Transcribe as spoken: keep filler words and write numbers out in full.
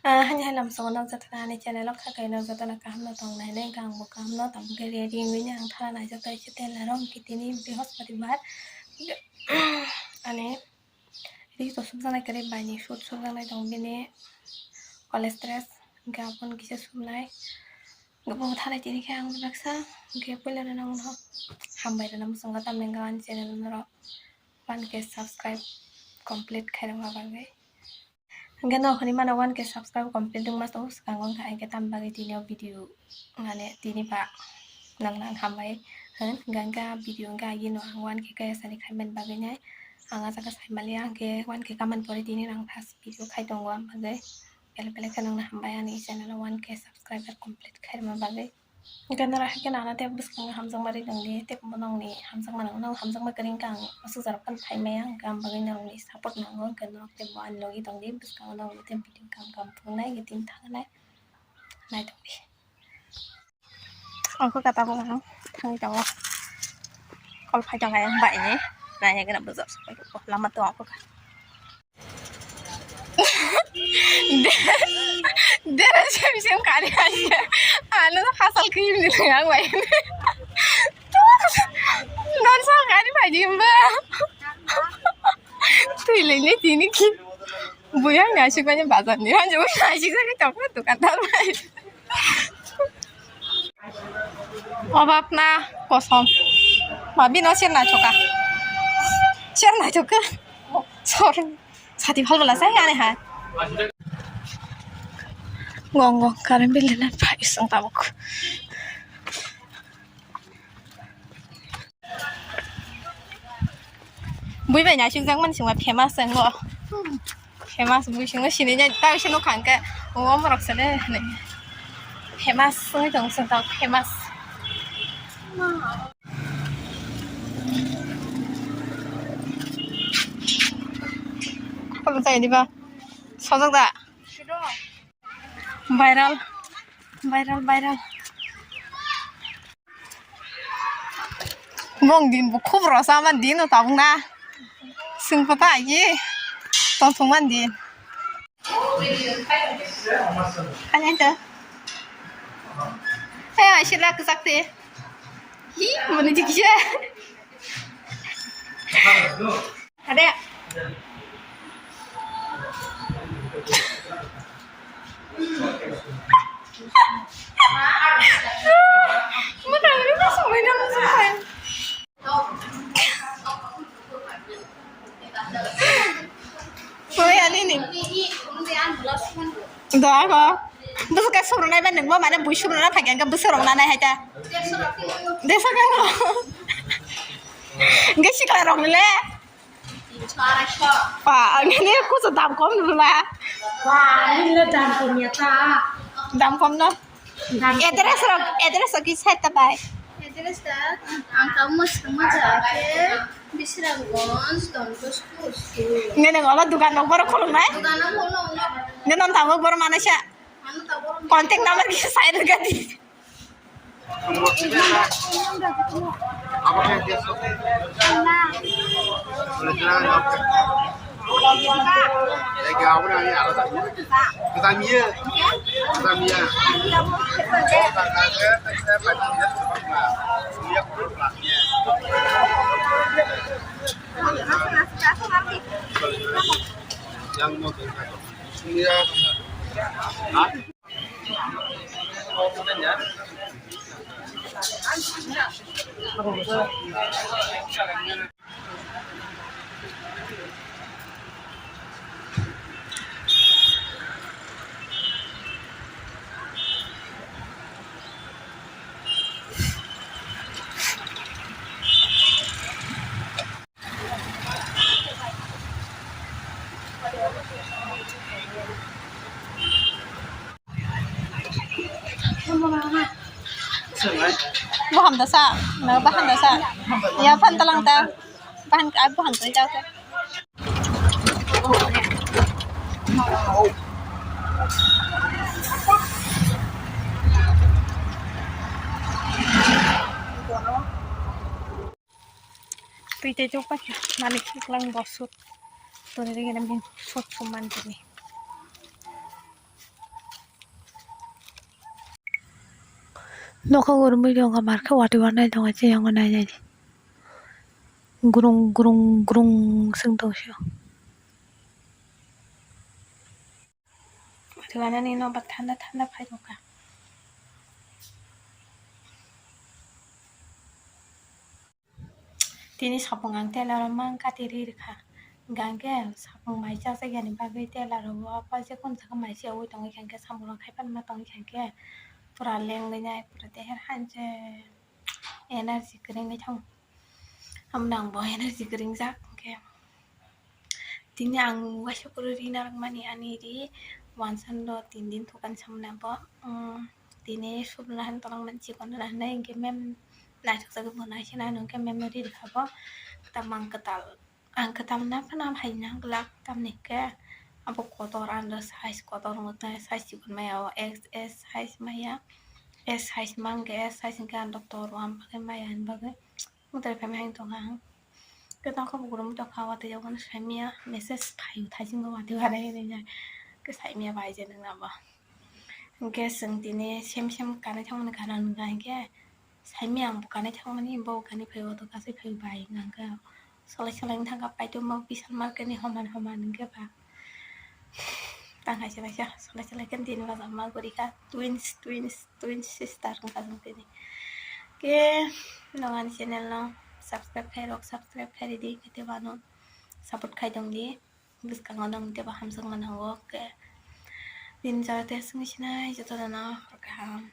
Ah, hani hai lamsongo nok jotono ani channel o kha kaino jotono kaham no tong nai nai, ang bo kaham no tong khe ready wngwi ang thana naijak tai se tailor o, hwnkhe tini Brihospatibar. Ani ri to sumjaknai kwrwi bai ni suit sumjaknai tong bini college dress, hwnkhe aboni kisa sumnai. Bo thanai tini khe ang baksa hwnkhe puila rwna wngno hambai rwna muchungo, tamni hwnkhe ani channel norok one K subscribe complete khairokma bagwi. Hwnkhe norok hinwi mano one K subscribe complete wngma tongo swkango, hwnkhe ai khe tamni bagwi tini o video mane tini ba nangno ang hambai hwn. Hwnkhe ang khe video hwnkhe agino ang one K kaya sani khaimani bagwi nai ang ah jaga saimaliya, hwnkhe one K kamani pore tini ang first video khai tongo, ang bagwi belai belai khe nangno hambai ani channel o one K subscriber complete khairokma bagwi. Hwnkhe norok haikhe nana tei bwskango hamjakma ri tongdi, tei bo nokni hamjakma nang, nokni hamjakma kwrwi wngkha ang aswk jorao phano phaimaya, hwnkhe ang bagwi norokni support nango, hwnkhe norok tei bo ani logi tongdi, bwskango norokni tei video kaham kaham phunuknai, hwnkhe tini thangnai naitongdi. Ongkha kha tabuk ang thangwi tongo, call phai tongkha yang bai ni, naiya gana bwswk lama tong ongkha kha. Dera sem sem kari aja. Ano hasal krim ni yang bai. Non sa kari bai di mba. Tui le ni tini ki. Buyang na sik bani bazar ni. Hanjo na sik sa ki tokma dukan dar bai. Obak na kosom. Ma bino ser na choka. Ser na choka. Sor. Sati phal bala sai ane hai. Gong gong current bill le phai song tabuk. Bui bai naisik jak mani singma famous ang bo. Famous bui singma sini jai ta sini khang ke. O morok sene. Famous song tong song ta famous. Kholo tai diba. Sojak da. Viral. Viral, viral. Bong din bo khub rosa man din o tabuk na. Sing pata ye. Tong thung man din. Kanya ta. Hey, ai sila ksak te. Hi, mani jikse. Ade. Mata ini masuk main dalam sih. Oi, ani ni. Doa ko. Bwswk khe sumrwnai ba nwngbo mane bui sumrwna phai khe bwswk rok nanai hai ta. Desa khe no. Hwnkhe sikla rok le. Pa, ani ni kuchu dam kom nula. Ba, ani le dam kom ya ta. Dam kom no. Address rok, address rok ki site ta bai. Address ta, ang tamo sama ja ke Bisramganj Don Bosco school. Nene ngola dukan nok boro khulung nai. Dukan nok khulung nai. Nene non tamo boro manasa. Ano tamo boro. Contact number ki site gadi. Bo hamda sa, na ba hamda sa. Ya phan talang ta. Bahan, ah, bahan to jao ta. Twi tei jok paikha, malik siklang bosuk. Toni ri gana min sot suman tini. Nokha gormwi tongo, mar khe watwi wanai tongo, chiyang nai nai. Grung grung grung swng tong sio. Watwi wanani no ba thanda thanda phai tongkha. Tini sapung ang tela rok mang kati ri rikha. Hingke ang ke sapung mai chajak yani bagwi tela rok o apa je kun jaga mai se ui tongwi kha, hingke samung rok khai panma tongwi kha, hingke pura lengwi nai, pura deher hanse energy kwrwngwi thango. Hamno ang bo energy kwrwngjak, hingke tini ang waisa pura ri narwkmani ani ri wansa no tin din thokani samani bo, um, tini subna han tolong man chikon na hinai hingke mem naithok jagwi bo naisina hinwi hingke mem no ri rikha bo. Tamo ang kwtal, ang kwtal na phano hai na glak tamni hingke abo kotor under size kotor wngkha size chikon maya o X S size maya, S size ma hingke S size hingke ang doctor o ang bagwi maya hinwi bagwi. Mutai phaima hai tongkha ang. Khe tongkha bugrung tongkha watwi yago no saimaya message phaio thaichingma watwi warai hinwi khe saimaya bai je nwng abo. Hingke chwng tini sem sem kanai thangmani gana nungkha hingke saimaya ang bo kanai thangmani bo kanai phaio to kasai phaio bai hingkha hingke solai solai wngkha paitoma Vishal market ni homan homan hingke ba. Tang hai se laisa, solai solai khe din bazar ma guri kha, twins, twins, twins sister wngkha chwng tini. Khe nwng ani channel no subscribe khai rok, subscribe khai ridi, khe tei bano support khai tong di, bwskango nwng tei bo hamjak mano khe. Din jora tei swngwi sinai joto no hor kaham.